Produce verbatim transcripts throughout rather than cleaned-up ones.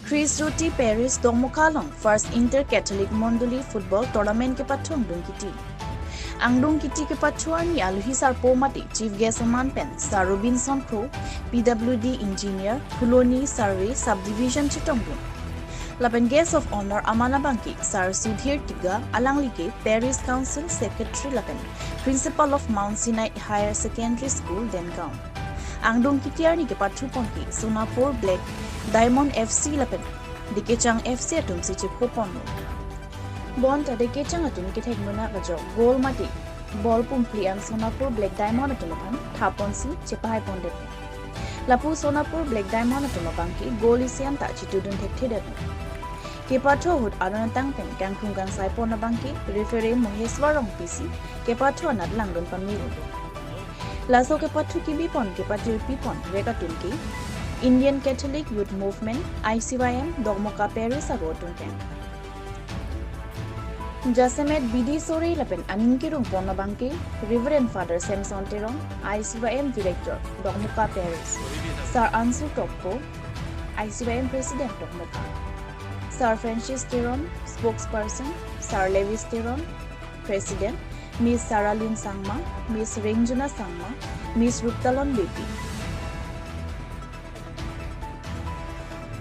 Christ Roti Parish Dokmoka along First Inter Catholic Mondoli Football Tournament kepathu angdung kiti. Angdung kiti kepathu arni alohi sarpo mate Chief Guest aman pen Sir Robinson Kro, P W D Engineer, Phuloni Survey Subdivision chetongdun. Lapen Guest of Honor aman abangke Sir Sudhir Tiga, alangli ke Parish Council Secretary lapen Principal of Mount Sinai Higher Secondary School, Dengaon. Angdung kiti arni kepathu ponke Sonapur Black Diamond F C lapen Dekechang F C atum si chepho ponlo. Bonta Dekechang atum kethek mena kajok goal mate ball pumphli an Sonapur Black Diamond atum aphan thapon si chepahai pondet. Lapu Sonapur Black Diamond atum abangke goal isi an ta chitudun thekthedet. Kepathu ahut aron atang pen kangthung kangsai pon abangke referee Moheswar Rongpi si kepathu anat langdun pamelo. Laso kepathu kebi pon kepatirpi pon vek atum ke Indian Catholic Youth Movement, I C Y M, Dokmoka Parish aro atum pen. Jasemet bidi sore lapen aning kerung pon abangke Reverend Father Samson Teron, I C Y M Director, Dokmoka Parish, Sir Ansu Tokpo, I C Y M President, Dokmoka, Sir Francis Teron, Spokesperson, Sir Lewis Teron, President, Miss Saralin Sangma, Miss Rengjuna Sangma, Miss Ruptalon Beypi.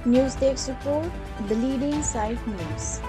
News Desk Report, The Leading Site News.